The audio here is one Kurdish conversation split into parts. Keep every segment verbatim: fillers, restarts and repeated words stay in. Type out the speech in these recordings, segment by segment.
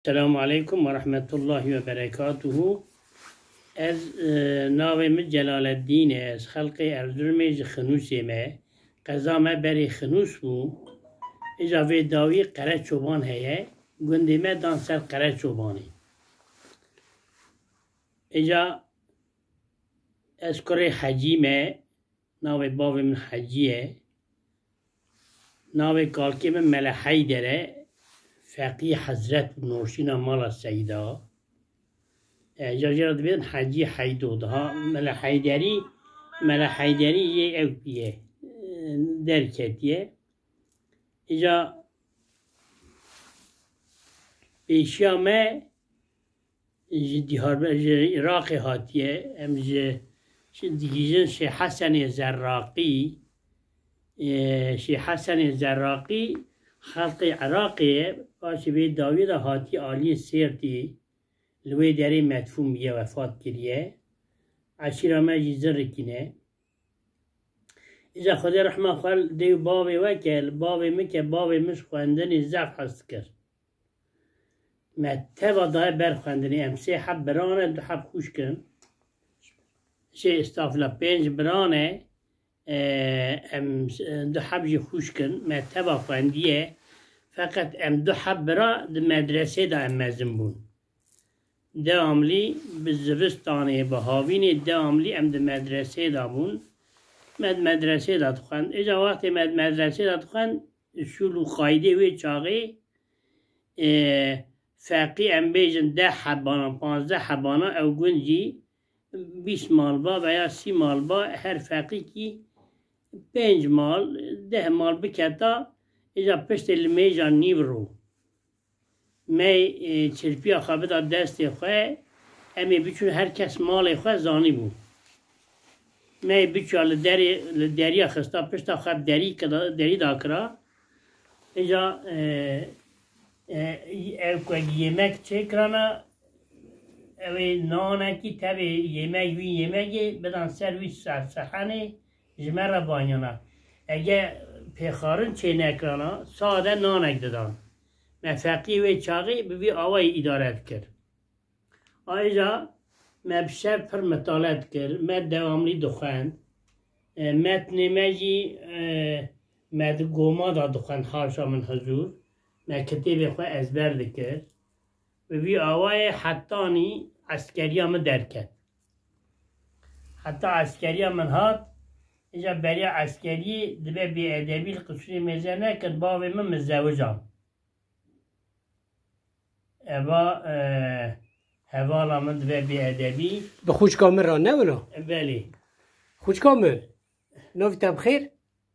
Selamu aleykum ve rahmetullahi ve berekatuhu. Ez, e, navê min Celaleddîn e. Ez xelqê Erzurumê, ji Xinûsê me. Qeza me berê Xinûs bû. Îca vê dawî Qereçoban heye. Gundê me dan ser Qereçobanê. Îca ez kurê Hecî me. Navê bavê min Hecî ye. Navê kalkê min Mele Heyder e. Feqî Hezret bû, noşîna mala Seyda. E, ca jê re dibêjin Hecî Heydo. Daha Mele Heyderî, Mele Heyderî yê ew ye, e, derketiye. Îca pêşiya me ji Diyarbekir, ji Iraqê hatiye. Em ji, ji digihîjin Şêx Hesenê Zerraqî. Ê, Şêx Hesenê Zerraqî xelqê Iraqê ye. Paşê vê dawiyê de hatiye aliyê Sêrtê. Li wê derê medfûn bûye, wefat kiriye. Eşîra me jî Zirrikî ne. Îca Xwedê rehma xwe li dê û bavê we ke, li bavê min ke, bavê min ji xwendinê zehf hez dikir. Me teva daye ber xwendinê. Em sê heb bira ne, du heb xwişk in. Şey, estağfurullah, pênc bira ne, e, em, e, du heb jî xwişk in. Me teva xwendiye. Feqet em du heb bira di medresê de em mezin bûn. Devamlî bi zivistanê, bi havînê devamlî em di medresê de bûn. Me di medresê de dixwend. Îca wextê me di medresê de dixwend, şûl û qaydê wê çaxê, e, feqî em bêjin deh hebana, panzdeh hebana, ew gund jî bîst mal ba veya sî mal ba, her feqîkî pênc mal, deh mal biketa, îca piştê limêja nîvro. Me, e, çirpiya xwe bida destê xwe, em ê biçûn, her kes malê xwe zanîbû. Me biçûya li derê, li deriya xista pişta xwe, bi derî kida, derî dakira. Îca, e, e, ew ku yemek çêkirana, ew ê nanekî tevê yemek, wî yemegê bidan ser wî se-, sehenê, ji me re banyana. Ege pêxarin çênekirana, sade nanek didan. Me feqî wê çaxê bi vî awayî îdare dikir. Ayrıca me bi şev pir mitale dikir, me devamlî dixwend. E, metnê me jî, e, me di goma de dixwend, haşa min huzur. Me kitêbê xwe ezber dikir. Bi vî awayê hetanî eskeriya min derket. Heta eskeriya min hat, îca beriya eskeriyê dibe bêedebî, li qisûrê mêze nekin, bavê min min zewijan. Eva, e, hevala min dibe bêedebî. Bi xwişka min re ne wilo? Belê. Xwişka min, navê te bi xêr?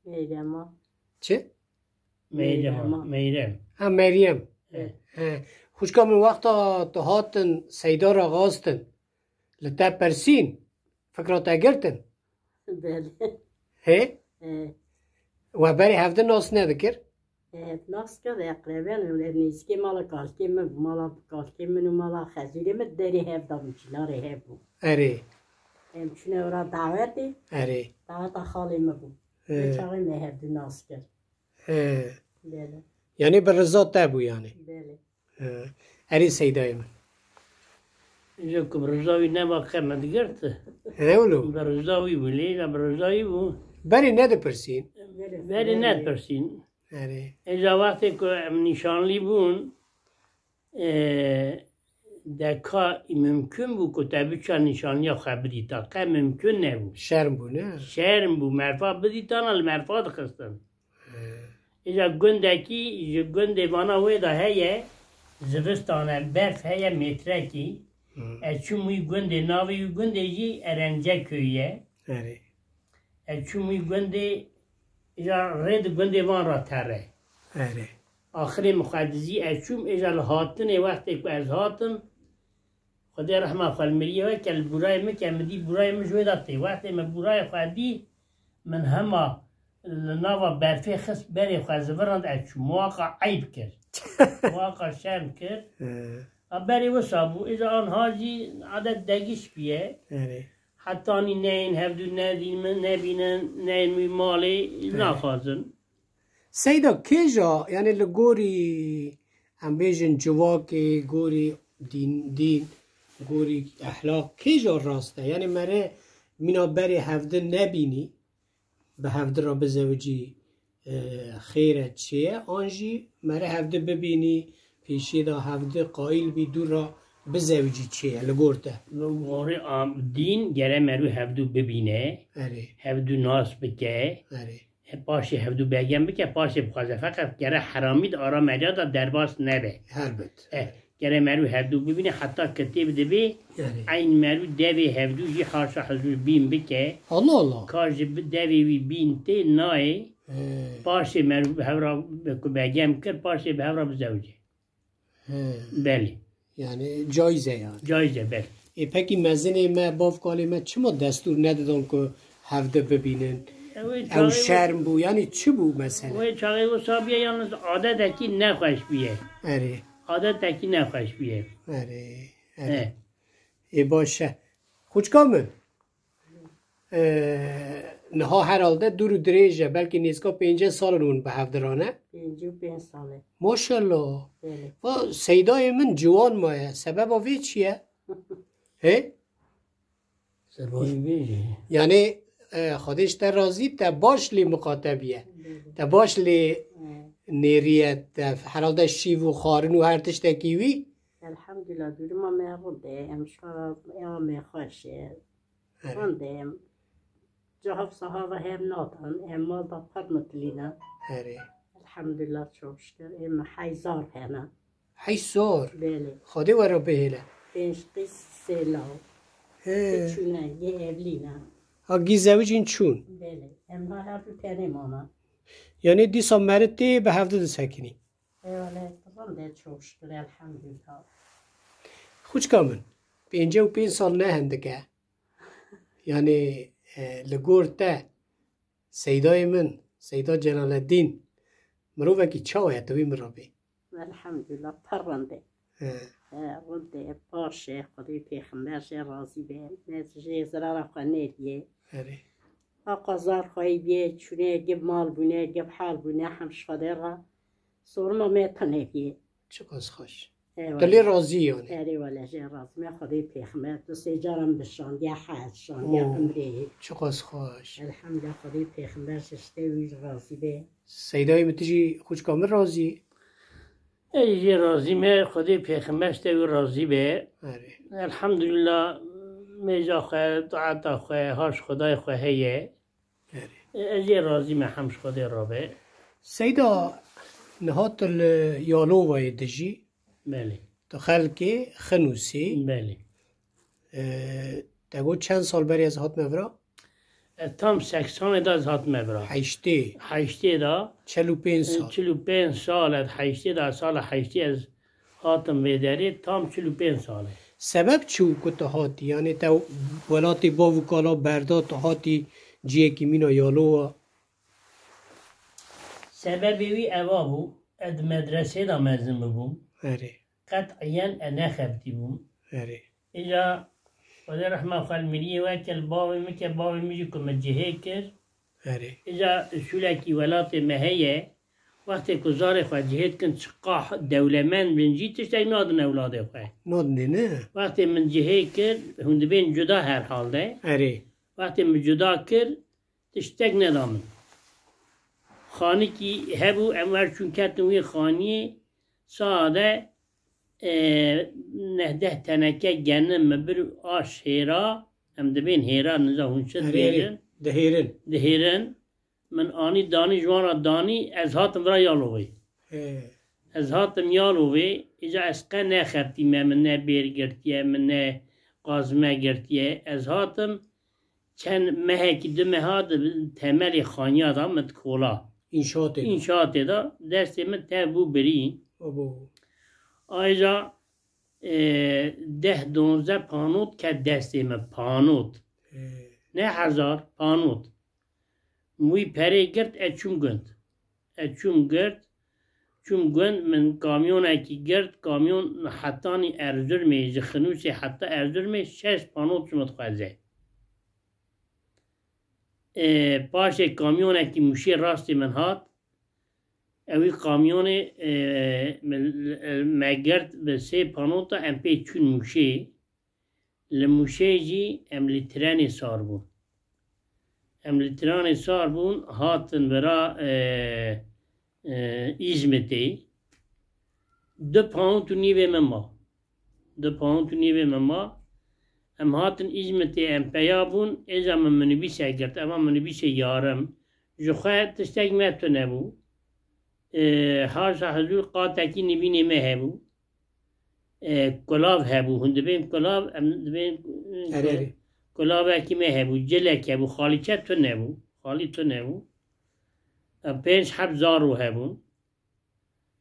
Meyrema. Çi? Meyrema. Meyrema. Meyrem. Ha, Meryem. Evet. He. Xwişka min, wexta tu hatin Seyda re xastin, li te pirsîn, fikra te girtin? Belê. Hê? He. We berê hevdin nas nedikir? He, nas kir, eqreben, nêzîkê mala kalkê min bû, mala kalkê min û mala Xezûrê min derê hev de bû, çinarê hev bû. Erê. Em çûne ora dawetê. Erê. Daweta xalê min bû. He. Vê çaxê me hevdû nas kir. He. Belê. Yanî bi riza te bû yanî? Belê. He. Erê Seydayê min. Îja ku bi riza wî neba qe me digirt. He wilo. Bi riza wî bû, lê îja bi riza wî bû. Berê nedipirsîn. Berê nedipirsîn. Erê. Îja wextê ku em nîşanlî bûn, e, deka mimkun bû ku te biça nîşanliya xwe bidîta. Qe mimkun nebû. Şerm bû, ne? Şerm bû. Merfa bidîtana, li merfa dixistin. He. Îja gundekî ji gundê vana wê de heye, zivistan e, berf heye mêtrekî. Hı. Ez çûm wî gundê, navê wî gundê jî Erenceköy ye. Erê. Ez çûm wî gundê, îja rê di gundê van re tere. Erê. Axirê min xwe dizî, ez çûm, îja li hatinê, wextê ku ez hatim, Xwedê rehma xwe li miriyê weke, li bûrayê min ke, min dî bûrayê min ji wê de tê. Wextê min bûrayê xwe dî, min hema li nava berfê xist, berê xwe zivirand, ez çûm. Waqa eyb kir. Waqa şerm kir. He. A berê wisa bû. Îja anha jî adet degiş bûye. Erê. Hetanî neyên hevdû nedîn min, nebînin, neyên wî malê, Erê. naxwazin. Seyda, kêja, yani li gorî em bêjin civakê gorî dîn, dîn, gorî ehlaq kêja rast e? Yanî mere mîna berê hevdi nebînî, bi hevdi re bizewicî, e, xêr e, çê ye, an jî mere hevdi bibînî, pêşiyê de hevdi qayîl bî, dû re bizewicî çê ye li gor te? Li gorî am-, dîn gere merû hevdû bibîne, Erê, hevdû nas bike, erê. Paşê hevdû begem bike, paşê bixwaze. Feqet gere heramî di ara meriya de derbas nebe. Helbet. Eh, gere merû hevdû bibîne, heta kitêb dibê, Erê. Eyn merû devê hevdû jî haşa huzûr bîn bike. Allah Allah. Ka ji bi-, devê wî bîn tê nayê, He. Paşê merû bi hevra bi ku begem kir, paşê bi hevra bizewicê. He. Belê. Yani caiz e yani. Caiz e, belê. E, peki mezinê me, bavkalê me çima destûr nedidan ku hevdi bibînin? Ew Ew çaxê şerm bû, yani çi bû mesele? Wê çaxê wisa bûye, yalnız adetekî nexweş bûye. Erê. Adetekî nexweş bûye. Erê, erê. He. Ê baş e. Xwişka min, e, niha herhalde dûr û dirêj e, belkî nêzika pêncî sal in hûn bi hev dirane. Pêncî û pênc sal e. Maşallah. Belê. Va Seydayê min ciwan maye. Sebeba vê çi ye? Hê? Sebabê vê jî. Yani, e, Xwedê ji te razî, te baş lê miqate bûye. Belê. Te baş lê Hı. nêriye, te herhalde şîv û xwarin û her tiştekî wî. Elhamdulillah, duruma me rind e, em şara eva me xweş e. Erê. Rind e, em. Cahav sahava hem nadan, em mal da pir mutlî ne. Erê. Elhamdulillah, çok şükür. Em heyzar hene. Heyzar? Belê. Xwedê we re bihêle. Pênc qîz sê law. He. Çûne, yê evlî ne. Ha, gî zewicîn çûn? Belê. Em ha her du tenê mane. Yani dîsa meri tê bi hevdi disekinî? Ê wele, rind e, çok şükür, elhamdülillah. Xwişka min, pêncî û pênc sal ne hindik e. Yani, e, li gor te, Seydayê min, Seyda Celaleddîn, mirovekî çawa ye, tu wî min re bê? Elhamdülillah, pir rind e. He. He, rind e, baş e, Xwedê pêxember jê razî be. Me jê zirara xwe nediye. Erê. Aqazar xweyî bê, çûne gib mal bûne, gib hal bûne, hem ji Xwedê re sorma me tune bê. Çiqas xweş. Eyvallah. Tu lê razî yani? Erê wele jê razî me, Xwedê pêxember, tu sê caran bi şandiye hec, şandiye Oo, qimrê. Çiqas xweş. Elhamdülillah, Xwedê pêxember ji te wî razî be. Seydayê min, tu jî xwişka min razî? Ez jê razî me, Xwedê pêxember ji te wî razî be. Erê. Elhamdülillah, mêja xwe, taeta xwe, haş Xwedayê xwe heye. Erê. E, ez jê razî me, hem ji Xwedê rabe. Seyda, niha tu li Yalovayê dijî. Belê. Tu xelkê Xinûsî. Belê. E, te got çend sal berê ez hatime vira? E, tam seksanê de ez hatime vira. Heştê. Heştê de. Çil û pênc sal. E, çil û pênc sal e, heştê de, sala heştê ez hatim vê derê, tam çil û pênc sal e. Sebeb çi bû ku tu hatî? Yanî te welatê bav û kala berda, tu hatî ciyekî mîna Yalova? Sebebê wî eva bû, ez di medresê de mezin bibûm. Erê. Qet'iyen ez nexebitîbûm. Erê. Îja Xwedê rehma xwe li miriyê weke, li bavê min ke, bavê min jî ku min cihê kir. Erê. Îja usulekî welatê me heye, wextê ku zarê xwe cihê dikin, çiqa dewlemend bin jî, tiştek nadin ewladê xwe. Nadinê ne? Wextê min cihê kir, hûn dibên cuda herhalde. Erê. Wextê min cuda kir, tiştek neda min. Xanikî hebû, em wer çûn ketin wê xaniyê, sade, e, neh deh teneke genim min bir aş hêra, em dibên hêra, niza hûn çi Erê, erê. dibêjin? Dihêrin. Dihêrin. Min anî danî, ji wan re danî, ez hatim vira Yalovê. He. Ez hatim Yalovê, îca ez qe nexebitîme, min ne bêr girtiye, min ne qazme girtiye. Ez hatim, çend mehekî, du meha di temelê xaniya de min dikola. Înşaatê de. Înşaatê de destê min tev bû birî. Abo. Ayrıca, e, deh donze panot ket destê min, panot. He. Ne hezar, panot. Min wî perê girt, ez çûm gund. Ez çûm girt, çûm gund, min kamyonekî girt, kamyon hetanî Erzurmê, ji Xinûsê heta Erzurmê şeş panot ji min dixwaze. Ê, paşê kamyonekî Mûşê rastê min hat, Ewî kamyonê, e, me, me girt bi sê panota, em pê çûn Mûşê. Li Mûşê jî em li trenê sar bûn. Em li trenê sar bûn, hatin vira, e, e, Îzmitê. Du pound û nîvê me ma. Du pound û nîvê me ma. Em hatin Îzmitê, em peya bûn, êja min minibîsek girt, eva minibîsê yarim. Ji xwe tiştek me tune bû. E, haşa hizûr qatekî nivînê me hebû. E, kulav hebû, hûn dibên kulav, em dibên, e, Erê, erê. Kulavekî me hebû, cilek hebû, xalîçe tune bû, xalî tune bû. E, pênc heb zaro hebûn.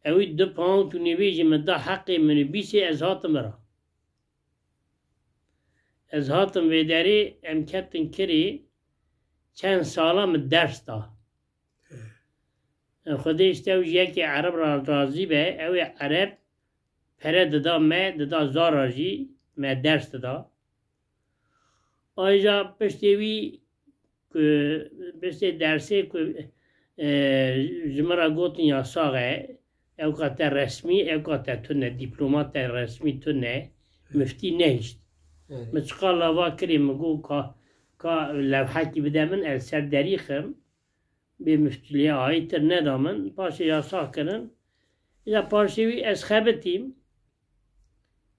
Ewî du pound û nîvî jî min da heqê minibîsê, ez hatim vira. Ez hatim vê derê, em ketin kirê, çend sala min ders da. Xwedê ji te û ji yekê Ereb re razî be, ew ê Ereb pere dida me, dida zara jî me ders dida. Ayrıca piştê wî ku, piştê dersê ku, e, ji min re gotin yasax e, ewka te resmî, ewka te tune, dîploma te resmî tune, miftî nehişt. Evet. Min çiqa lava kirê, min got ka, ka lewhekî bide min, ez ser derî xim, bê miftîliyê ayî tir neda min, paşê yasax kirin. Îja paşê wî ez xebitîm,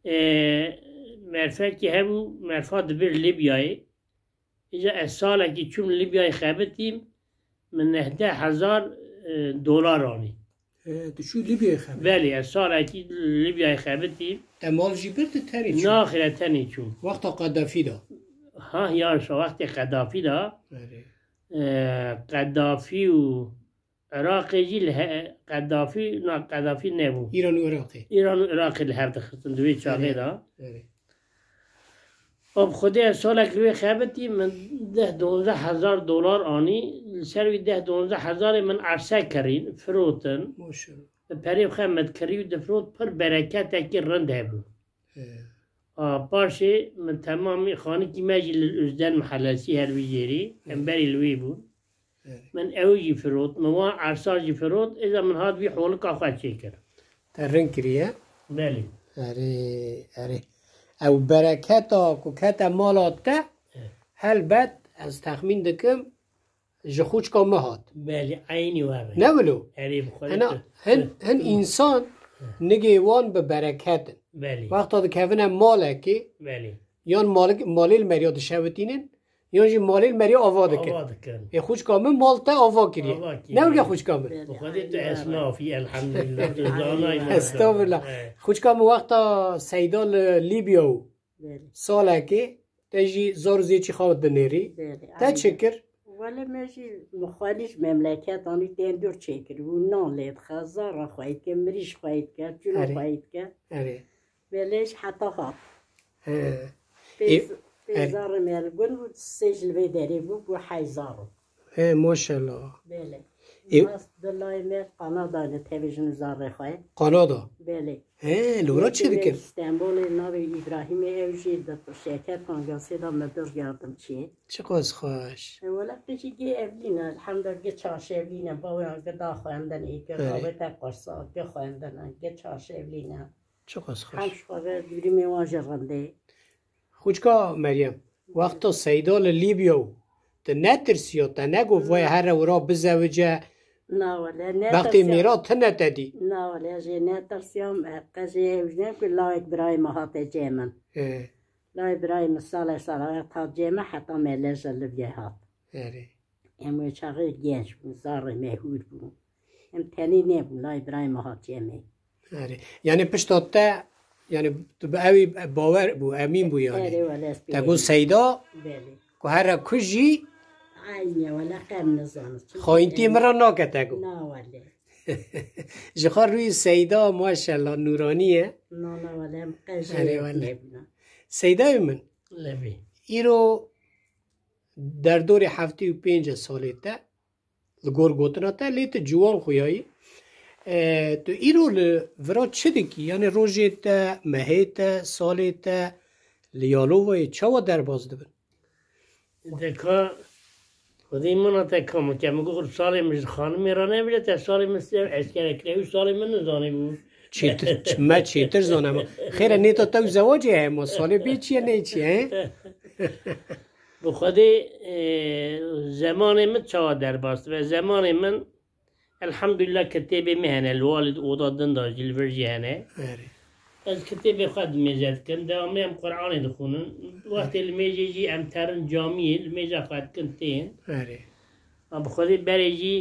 e, merfekî hebû, merfa dibir Libyayê. Îja ez salekî çûm Libyayê xebitîm, min nehdeh hezar, e, dolar anî. E, tu çû Libyayê xebitî? Belê, ez salekî Libyayê xebitîm. Te mal jî bir, tu tenê çû? Naxire, tenê çûm. Wexta Qedafî de? Ha, ya, şo wextê Qedafî de. Erê. E, Qedafî û Iraqê jî li he-, Qedafî, na, Qedafî nebû. Îran û Iraqê. Îran û Iraqê li hev dixistin di wê çaxê de. Erê. Û bi Xwedê ez salek li wê xebitî, min deh donzdeh hezar dolar anî. Li ser wî deh donzdeh hezarê min erse kirîn, firotin. Maşallah. Bi perê xwe min dikirî û difirot, pir bereketekî rind hebû. He. A, paşê min temamî xanikî me jî li Özden Mahallesî her wî jêrî, em berî li wî bûn. Erê. Min ew jî firot, min wan ersa jî firot, êza min hat vî holika xwe çêkir. Te rin kiriye? Belê. Erê, erê. Ew bereketa ku kete mala te, Evet. Helbet ez texmîn dikim, ji xûçka min hat. Belê, eynî we re. Ne wilo? Erê, bi Xwedê Hena tu, hin, tu, hin tu. Însan nigê wan bi bereket in. Belê. Wexta dikevine malekê, Belê. Yan malik, malê li meriya dişewitînin, yan jî malê li meriya ava dikin. Ava dikin. Ê xûçka min mal te ava kiriye. Ava kiriye. Ne wige xûçka min? Belê, Bi Xwedê tu eynî esnafî, elhamdülillah, tu zanayî maşallah. Estağfirullah. Evet. Xûçka min wexta Seyda li Libya û Belê. Salekê te jî zar û zêçî xwe dinêrî. Belê, Te aynen. Çi kir? Wele me jî mixwelî ji memleket anî, tendûr çêkir û nan lê dixe, zara xwe dike, mirîş xwe dike, çûna Erê. Xwe dike. Erê. Belê ji heta hat. He. Pê, Ê, pê erê. Zarê me li gund bû, sê ji li vê derê bû, bû heyzaro. He, maşallah. Belê. Ê- Nas dilay me Kanada li tevî jin û zarê xwe. Kanada? Belê. He, li wira çi Yekê me dikin? Stenbolê navê Îbrahîmê, ew jî di şirket Kangasê de midir yardimçî. Çiqas xweş. E, wele tu jî gê evlîne, elhamdülillah, gê çarşevlîne, bawiyan gê da xwendin, ê gê Erê. Xabete qursa, gê xwendin, gê çarşevlîne. Çiqas xweş. Hem ji xwe ve dûrîmê wan jî rindê. Xûçka Meryem, wexta Seyda li Lîbya û tu netirsiya, te negot vay here wira bizewice, Na wele, wextê netirsiya. Mêra tune te dî? Na wele, jê netirsiyam, e, qe jê ew jî ne ku lawek birayê me hate cê min. Ê. Lawek birayê min salek sala hat cê min, heta me lej li Libyayê hat. Erê. Em wê çaxê genç bûn, zarê me hûr bûn. Em tenê nebûn, lay birayê me hat cemê. Erê. Yani pişta te, yani tu bi ewî bawer bû, emîn bû yani. Erê, wele ez pê Te got Seyda, Belê. Ku here ku jî Aynî, wele qem nizanim. Çimkî Xayintiyê em min re nake te got. Na wele. Ji xwe rûyê Seyda maşallah nûranî ye. Na, na, wele em qe jê Erê, wele. Nebûne. Seydayê min. Levî. Îro derdorê heftê û pênc e salê te, li gor gotina te, lê tu ciwan xuyayî. E, tu îro li vira çi dikî? Yanî rojê te, mehê te, salê te li Yalovayê çawa derbas dibin? Deka Xwedê min a te kam ke min got salê min ji xanimê re nebile, te salê min sê eşkere kire, ew salê min nizanî bû. Çêtir, ç-, me çêtir zane ma. Xêre nêta te û zewacê heye ma salê bê çi ye nê çi ye, he? Bi Xwedê, e, zemanê min çawa derbas dibe? Zemanê min, elhamdulillah, kitêbê min hene, li walê di oda din de jî li vir jî hene. Erê. Ez kitêbê xwe dimêze dikim, dewamê em Qur'anê dixwînin. Wextê li mêjê jî em terin camiyê, li mêja xwe dikin tên. Erê. A bi Xwedê berê jî,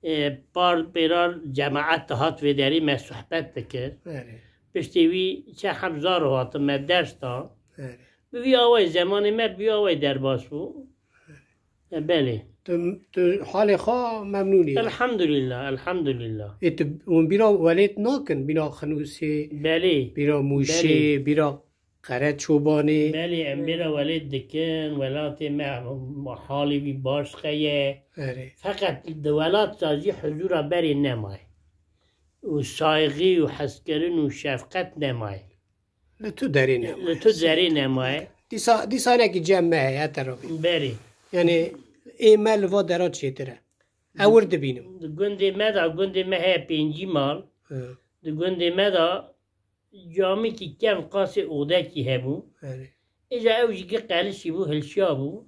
e, par pêrar cemaet dihat vê derê me sohbet dikir. Erê. Piştî wî çend heb zaro hatin me ders da. Erê. Bi vî awayî zemanê me bi vî awayî derbas bû. E, belê. Tu, tu halê xwe memnûn î? Elhamdulillah, elhamdulillah. Ê, tu hûn bîra welêt nakin, bîra Xinûsê, Belê. bîra Mûşê, Belê. bîra Qereçobanê? Belê, em bîra welêt dikin, welatê me halê wî baş qeye. Erê. Feqet di welat de jî huzûra berê nemaye. Û saygî û hezkirin û şefqet nemaye. Li tu derê nemaye. Li tu derê nemaye. Dîsa, dîsa hinekî cem me heye, hete ravî. Berê. Yanî ê me li va dera çêtir e. Ew wir dibînim. Di gundê me de, gundê me heye pêncî mal. Hı. Di gundê me de camîkî kevn qasê odekî hebû. Erê. Îja ew jî gi qelişî bû, hilşiya bû.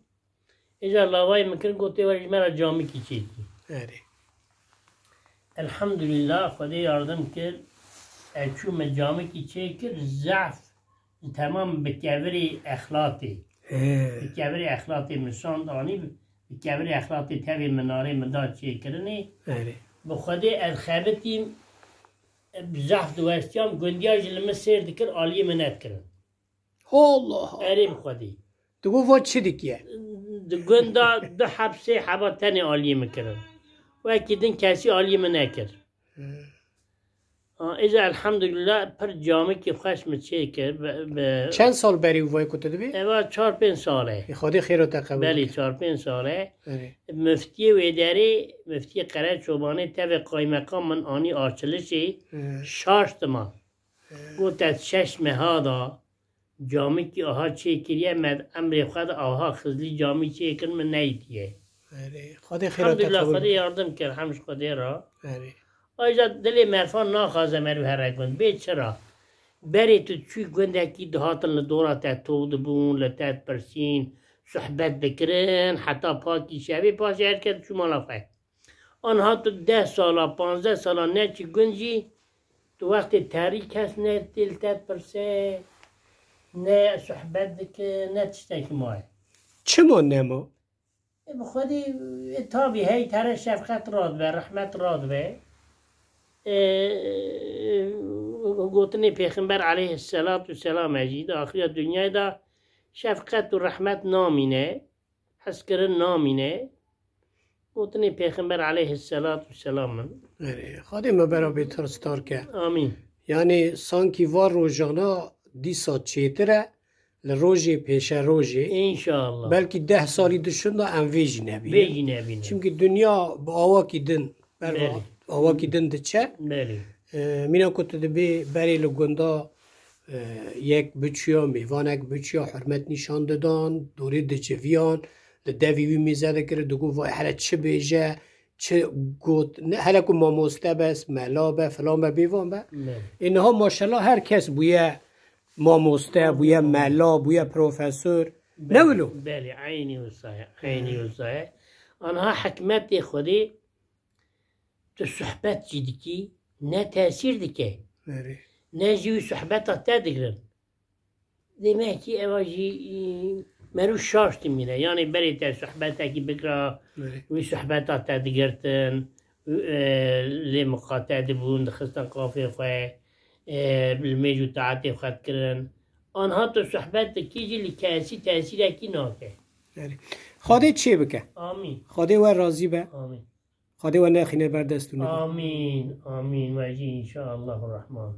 Îja lavayê min kirin, got, "Tê were ji me re camikî çêkî." Erê. Elhamdulillah, Xwedê yardim kir. Ez çû min camikî çêkir, zehf temam bi kevirê exlatê. He. Bi kevirê exlatê min şand anî, bi kevirê exlatê tevê minarê min da çêkirinê. Erê. Bi Xwedê ez xebitîm, bi zehf diwestiyam, gundiya jî li min sêr dikir, aliyê min nedikirin. Allah Allah. Erê bi Xwedê. Tu got va çi dikiye? Di gunda du heb sê heba tenê aliyê min kirin. Wekî din kesî aliyê min nekir. Hmm. Ha, îja elhamdulillah pir camikî xweş min çêkir. Bi, bi Çend sal berî û vay ku tu dibî? Eva çar pênc sal e. Ê, Xwedê xêro te qebûl Belê, bike. Çar pênc sal e. Erê. Miftiyê wê derê, miftiyê Qereçobanê tevê qaymeqam min anî açilişê Hmm. şaş dima. Got, "Ez şeş meha da camikî aha çêkiriye, me di emrê xwe de aha xizlî camî çêkir, min neyîtiye." Erê, Xwedê xêra te Elhamdulillah, qebûl Xwedê bike. yardim kir, hem ji Xwedê re. Erê. Ayja dilê merfan naxwaze meriv here gund. Bê çira? Berê tu çûyî gundekî dihatin li dora te top dibûn, li te dipirsîn, sohbet dikirin, heta pakî şevê, paşê her kes diçû mala xwe. Anha tu deh sala, panzdeh sala neçî gund jî, tu wextê terî kes ne tê li te dipirse, ne sohbet dike, ne tiştekî maye. Çima nema? E, bi Xwedê, e, tabî hey tere şefqet radibe, rehmet radibe. E, gotinê Pêxember aleyhisselatu selam e jî, di axiriya dinyayê de şefqet û rehmet namîne. Hezkirin namîne. Gotinê Pêxember aleyhisselatu selam in. Erê, Xwedê me bera bê tirstar ke. Amîn. Yanî sankî va rojana dîsa çêtir e, li rojê pêşerojê. Înşallah. Belkî deh salî dişin de em vê jî nebînin. Vê jî nebînin. Çimkî dinya bi awakî din, ber bi Belê. awakî din diçe. Belê. E, mîna ku tu dibê berê li gunda, e, yek biçûya, mêvanek biçûya, hurmet nîşan didan, dorê diciviyan, li devî wî mêze dikirin, digot, "Vay, hele çi bêje, çi got." Ne, hele ku mamoste be, mela be, filan be, bêvan be. Belê. Ê niha maşallah her kes bûye mamoste, bûye mela, bûye profesor. Ne Belê, wilo? belê, eynî wisa ye, eynî wisa ye. Anha hikmetê Xwedê tu sohbet jî dikî, ne tesîr dike. Erê. Ne jî wî sohbeta te digirin. Demekî eva jî, e, merû şaş dimîne. Yanî berê te sohbetekî bikira, Erê. wî sohbeta te digirtin, e, lê miqate dibûn, dixistin qafê xwe, e, li mêj û taetê xwe dikirin. Anha tu sohbet dikî jî li kesî tesîrekî nake. Erê. Xwedê çê bike. Amîn. Xwedê we razî be. Amîn. Xwedê we nexîne ber dest û nivî. Amîn, amîn. We jî înşaallahu rehman.